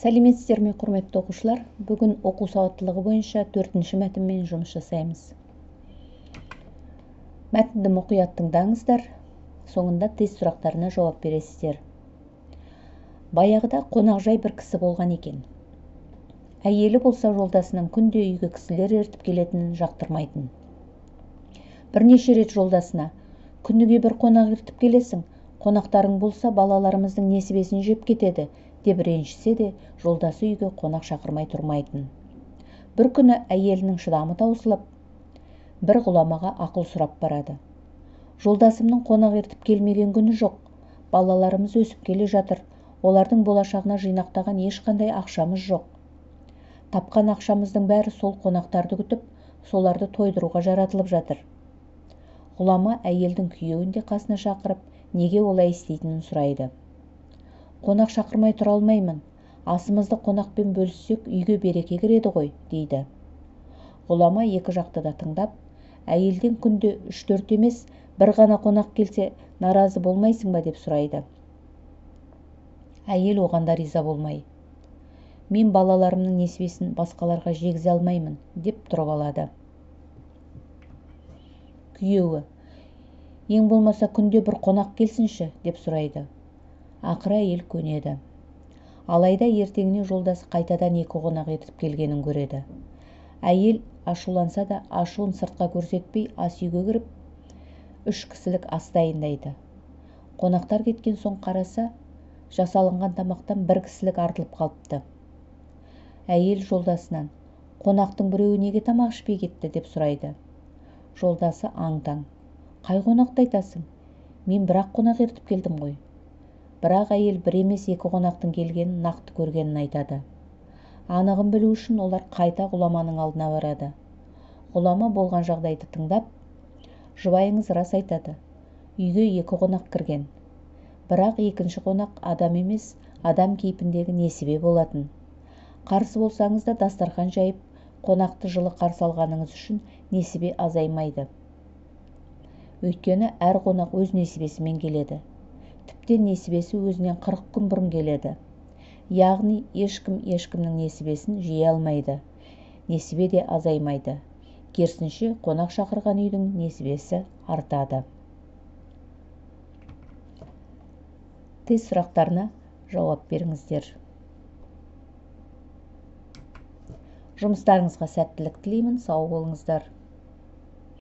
Сәлеметсіздер ме, құрметті оқушылар? Бүгін оқу сауаттылығы бойынша 4-ші мәтінмен жұмыс жасаймыз. Мәтінді мұқият тыңдаңыздар, соңында тест сұрақтарына жауап бересіздер. Баяғыда қонақжай бір кісі болған екен. Әйелі болса жолдасының күнде үйге кісілер ертіп келетінін жақтырмайтын. Бірнеше рет жолдасына: "Күніге бір қонақ ертіп келесің, қонақтарың болса балаларымыздың несібесін жеп кетеді" деп ренжісе де, жолдасы үйге қонақ шақырмай тұрмайтын. Бір күні әйелінің шыдамы таусылып, бір ғұламаға ақыл сұрап барады. Жолдасымның қонақ ертіп келмеген күні жоқ. Балаларымыз өсіп келе жатыр. Олардың болашағына жинақтаған ешқандай ақшамыз жоқ. Тапқан ақшамыздың бәрі сол қонақтарды күтіп, соларды тойдыруға жаратылып жатыр. Ғұлама әйелдің күйеуін де қасына шақырып, неге олай істейтінін сұрайды. Қонақ шақырмай тұра алмаймын. Асымызды қонақпен бөліссек, үйге береке кіреді ғой, дейді. Ғұлама екі жақты да тыңдап, әйелден күнде 3-4 емес, бір ғана қонақ келсе, наразы болмайсың ба деп сұрайды. Әйел оған да риза болмай, мен балаларымның несібесін басқаларға жегізе алмаймын, деп тұрып алады. Күйеуі, ең болмаса күнде бір қонақ келсінші, деп сұрайды. Ақыры әйел көнеді. Алайда ертеңіне жолдасы қайтадан 2 қонақ ертіп келгенін көреді. Әйел ашуланса да ашуын сыртқа көрсетпей ас үйге кіріп, 3 кісілік ас дайындайды. Қонақтар кеткен соң қараса, жасалынған тамақтан 1 кісілік артылып қалыпты. Әйел жолдасынан: "Қонақтың біреуі неге тамақ ішпей кетті?" деп сұрайды. Жолдасы аң-таң: "Қай қонақты айтасың? Мен бір-ақ қонақ ертіп келдім ғой." Бірақ әйел бір емес 2 қонақтың келгенін нақты көргенін айтады. Анығын білу үшін олар қайта ғұламаның алдына барады. Ғұлама болған жағдайды тыңдап, жұбайыңыз рас айтады, үйге 2 қонақ кірген. Бірақ екінші қонақ адам емес, адам кейпіндегі несібе болатын. Қарсы болсаңыз да дастархан жайып, қонақты жылы қарсы алғаныңыз үшін несібе азаймайды. Өйткені әр қонақ өз несібесімен келеді. Тіптен несібесі өзінен 40 күн бұрын келеді. Яғни ешкім ешкімнің несібесін жей алмайды. Несібе де азаймайды. Керісінше, қонақ шақырған үйдің несібесі артады. Тест сұрақтарына жауап беріңіздер. Жұмыстарыңызға сәттілік тілеймін. Сау болыңыздар.